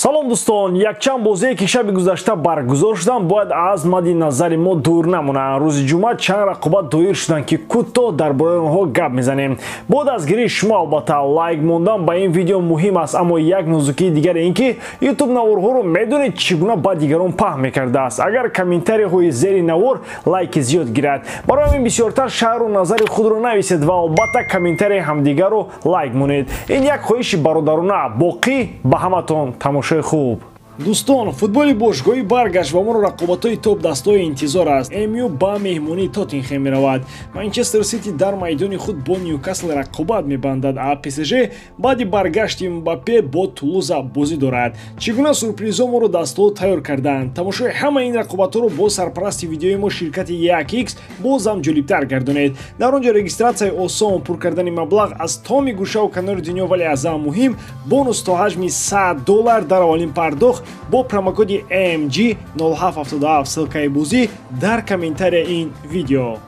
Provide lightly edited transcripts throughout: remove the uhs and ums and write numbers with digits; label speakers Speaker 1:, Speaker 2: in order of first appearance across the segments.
Speaker 1: Салом дӯстон, якчанд бозие ки шаби гузашта баргузор шуданд, бояд аз мадди назари мо дур намонанд. Рӯзи ҷумъа чанд рақобат доир шуданд, ки кӯтоҳ дар бораи онҳо гап мезанем. Бо дастгирии шумо албатта лайк мондан ба ин видео муҳим аст, аммо як нозукии дигаре ин ки ютуб наворҳоро медонед чӣ гуна ба дигарон паҳн мекардааст. Агар комментарияҳои зери навор лайки зиёд гирад, барои ҳамин бисёртар шаҳру назари худро нависед ва албатта комментарияи ҳамдигарро лайк монед. Ин як хоҳиши бародарона. Боқӣ ба ҳаматон тамошои хуб. Дӯстон, футболи бошгоҳӣ баргашт ва моро рақобатҳои топ-дастҳои интизор аст. МЮ ба меҳмонии Тоттенхем меравад. Манчестер Сити дар майдони худ бо Ньюкасл рақобат мебандад, а ПСЖ баъди баргашти Мбаппе бо Тулуза бозӣ дорад. Чӣ гуна сюрпризҳо моро дастҳо тайёр карданд? Тамошои ҳамаи ин рақобатҳоро бо сарпарасти видеои мо ширкати 1x бозам ҷолибтар гардонед. Дар он ҷо регистратсияи осон, пур кардани маблағ аз томи гӯшаву канори дунё, вале аз ҳама муҳим бонус то ҳаҷми $100 дар аввалин пардохт бо промокоди MG0777. Ссылкаи бозӣ дар комментария ин видео.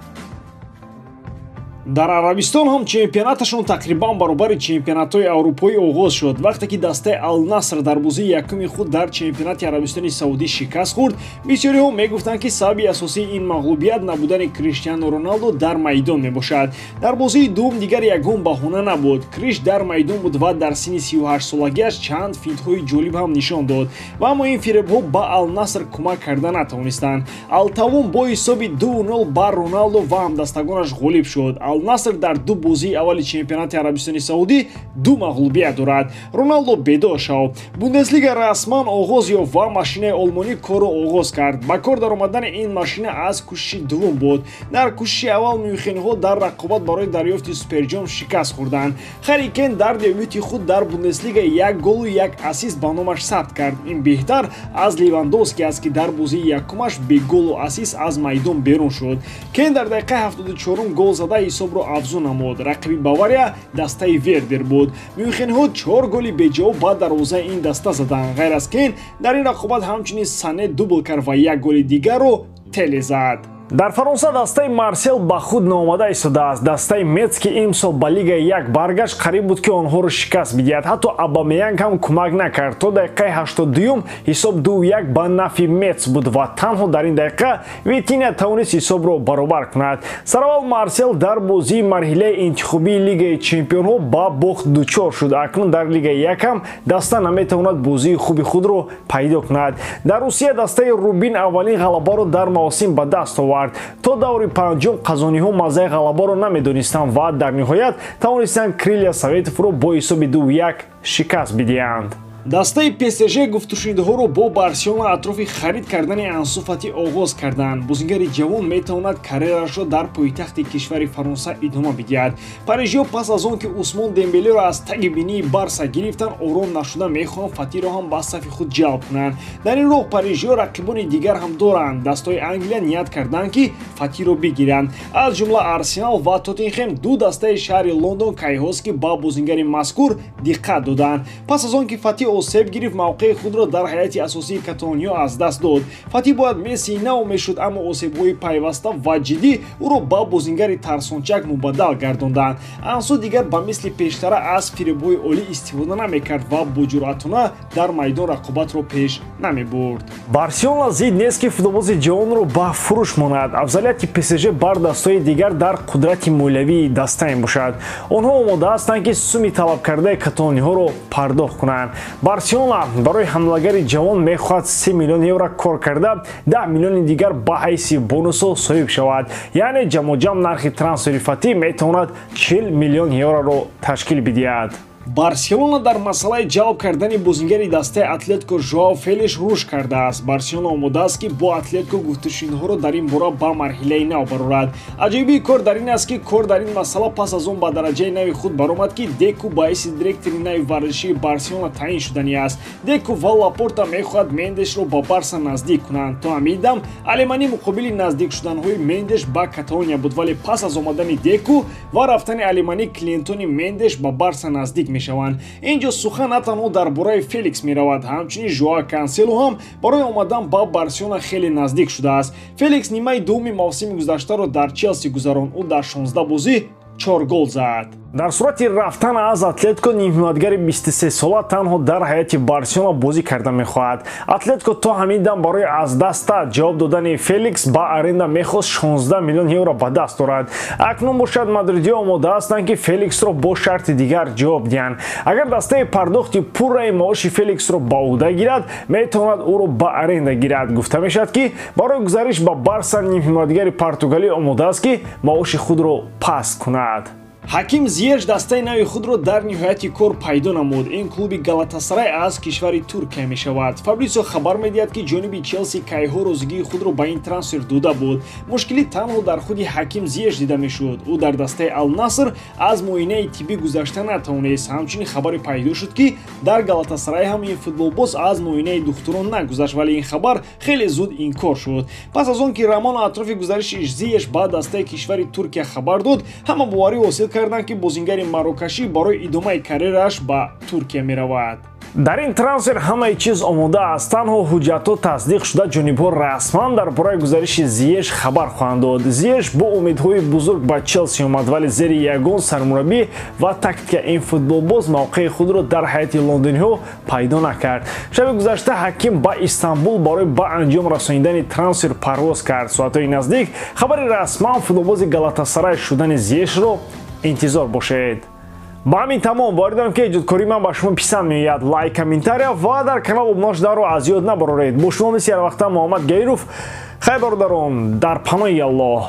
Speaker 1: Дар Арабистон ҳам чемпионаташон тақрибан баробари чемпионатҳои аврупоӣ оғоз шуд. Вақте ки дастаи Ал-Наср дар бозии якуми худ дар чемпионати Арабистони Саудӣ шикаст хӯрд, бисёриҳо мегуфтанд, ки сабаби асосии ин мағлубият набудани Криштиану Роналдо дар майдон мебошад. Дар бозии дуввум дигар ягон баҳона набуд. Криш дар майдон буд ва дар синни 38-солагиаш чанд финтҳои ҷолиб ҳам нишон дод. Ва аммо ин фиребҳо ба Ал-Наср кӯмак карда натавонистанд. Ал-Тавун бо ҳисоби 2-0 бар Роналдо ва ҳамдастагонаш ғолиб шуд. Ал-Наср дар ду бозии аввали чемпионати Арабистони Саудӣ ду мағлубият дорад. Роналдо бедор шав. Бундеслига расман оғоз ёфт ва машинаи олмонӣ корро оғоз кард. Ба кор даромадани ин машина аз кӯшиши дуввум буд. Дар кӯшиши аввал мюнхенҳо дар рақобат барои дарёфти суперҷом шикаст хӯрданд. Харри Кен дар дебюти худ дар Бундеслига як голу як ассист ба номаш сабт кард. Ин беҳтар аз Левандовски аст, ки дар бозии якумаш бе голу ассист аз майдон берун шуд. Кен дар дақиқаи 74 гол зада ҳисобро афзун намуд. Рақиби Бавария дастаи Вердер буд. Мюнхенҳо 4 голи беҷавоб ба дарвозаи ин даста заданд. Ғайр аз Кен дар ин рақобат ҳамчунин Сане дубл кард ва як голи дигарро Теле зад. Дар Фаронса дастаи Марсел ба худ наомада истодааст. Дастаи Мец, ки имсол ба Лигаи як баргашт, қариб буд, ки онҳоро шикаст бидиҳад. Ҳатто Абамеянг ҳам кӯмак накард. То дақиқаи 82-юм ҳисоб 2-1 ба нафи Мец буд ва танҳо дар ин дақиқа Витиня тавонист ҳисобро баробар кунад. Сараввал Марсел дар бозии марҳилаи интихобии Лигаи чемпионҳо ба бохт дучор шуд. Акнун дар Лигаи як ҳам даста наметавонад бозии хуби худро пайдо кунад. Дар Русия дастаи Рубин аввалин ғалабаро дар мавсим ба даст овард. То даври панҷум қазониҳо маззаи ғалабаро намедонистанд ва дар ниҳоят тавонистанд Крилия Советовро бо ҳисоби 2-1 шикаст бидиҳанд. Дастаи ПСЖ гуфтушунидҳоро бо Барселона атрофи харид кардани Ансу Фати оғоз карданд. Бозингари ҷавон метавонад карьерашро дар пойтахти кишвари Фаронса идома бидиҳад. Парижиҳо пас аз он ки Усмон Дембелеро аз таги бинии Барса гирифтанд, ором нашуда мехоҳанд Фатиро ҳам ба сафи худ ҷалб кунанд. Дар ин роҳ парижиҳо рақибони дигар ҳам доранд. Дастҳои Англия ният карданд, ки Фатиро бигиранд. Аз ҷумла Арсенал ва Тоттенхем, ду дастаи шаҳри Лондон кайҳост, ки ба бозингари мазкур диққат доданд. Пас аз он ки Фати осеб гирифт, мавқеи худро дар ҳайати асосии каталониё аз даст дод. Фати бояд Месси нав мешуд, аммо осебҳои пайваста ва ҷиддӣ ӯро ба бозингари тарсончак мубаддал гардонданд. Ансу дигар ба мисли пештара аз фиребҳои олӣ истифода намекард ва бо ҷуръатона дар майдон рақобатро пеш намебурд. Барселона зид нест, ки футболбози ҷавонро ба фурӯш монад. Афзалияти ПСЖ бар дастҳои дигар дар қудрати молиявии даста мебошад. Онҳо омода ҳастанд, ки суми талабкардаи каталониҳоро пардохт кунанд. Барселона барои ҳамлагари ҷавон мехоҳад 3 миллион евро кор карда 10 миллиони дигар ба ҳайси бонусҳо соҳиб шавад. Яъне ҷамъоҷамъ нархи трансфери Фатӣ метавонад 40 миллион евроро ташкил бидиҳад. Барселона дар масъалаи ҷалб кардани бозингари дастаи Атлетико Жоао Фелиш рушд кардааст. Барселона омода аст, ки бо Атлетико гуфтушунидҳоро дар ин бора ба марҳилаи нав барорад. Аҷоибии кор дар ин аст, ки кор дар ин масъала пас аз он ба дараҷаи нави худ баромад, ки Деку ба ҳайси директори нави варзишии Барселона таъин шудани аст. Деку ва Лапорта мехоҳад Мендешро ба Барса наздик кунанд. То ҳамин дам Алеманӣ муқобили наздик шуданҳои Мендеш ба Каталония буд, вале пас аз омадани Деку ва рафтани Алеманӣ клиентони Мендеш ба Барса наздик мешаванд. Инҷо сухан на танҳо дар бораи Феликс меравад, ҳамчунин Жоа Кансело ҳам барои омадан ба Барселона хеле наздик шудааст. Феликс нимаи дуввуми мавсими гузаштаро дар Челси гузаронд. Ӯ дар 16 бозӣ 4 гол зад. Дар сурати рафтан аз Атлетико нимҳимоятгари 23сола танҳо дар ҳайати Барселона бозӣ карда мехоҳад. Атлетико то ҳамин дам барои аз даста ҷавоб додани Феликс ба аренда мехост 16 миллион евро ба даст орад. Акнун бошад, мадридиҳо омода ҳастанд, ки Феликсро бо шарти дигар ҷавоб диҳанд. Агар дастаи пардохти пурраи маоши Феликсро ба ӯҳда гирад, метавонад ӯро ба аренда гирад. Гуфта мешавад, ки барои гузариш ба Барса нимҳимоятгари португалӣ омода аст, ки маоши худро паст кунад. Ҳаким Зиеш дастаи нави худро дар ниҳояти кор пайдо намуд. Ин клуби Галатасарай аз кишвари Туркия мешавад. Фабрисио хабар медиҳад, ки ҷониби Челси кайҳо розигии худро ба ин трансфер дода буд. Мушкилӣ танҳо дар худи Ҳаким Зиеш дида мешуд. Ӯ дар дастаи Алнаср аз муоинаи тиббӣ гузашта натавонист. Ҳамчунин хабаре пайдо шуд, ки дар Галатасарай ҳам ин футболбоз аз муоинаи духтурон нагузашт, вале ин хабар хеле зуд инкор шуд. Пас аз он ки Романо атрофи гузариши Зиеш ба дастаи кишвари Туркия хабар дод, ҳама боварӣ ҳосил карданд, ки бозингари марокашӣ барои идомаи карьерааш ба Туркия меравад. Дар ин трансфер ҳамаи чиз омода аст, танҳо ҳуҷҷатҳо тасдиқ шуда, ҷонибҳо расман дар бораи гузариши Зиеш хабар хоҳанд дод. Зиеш бо умедҳои бузург ба Челси омад, вале зери ягон сармураббӣ ва тактика ин футболбоз мавқеи худро дар ҳайати лондониҳо пайдо накард. Шаби гузашта Ҳаким ба Истанбул барои ба анҷом расонидани трансфер парвоз кард. Соатҳои наздик хабари расман футболбози Галатасарай шудани Зиешро интизор бошед. Ба ҳамин тамом. Боварӣ дорам, ки эҷодкории ман ба шумо писанд меояд. Лайк, комментария ва дар канал обуна шуданро аз ёд набароред. Бо шумо мисли ҳарвақта Муҳаммад Гаиров. Хайр, бародарон, дар паноҳи Аллоҳ.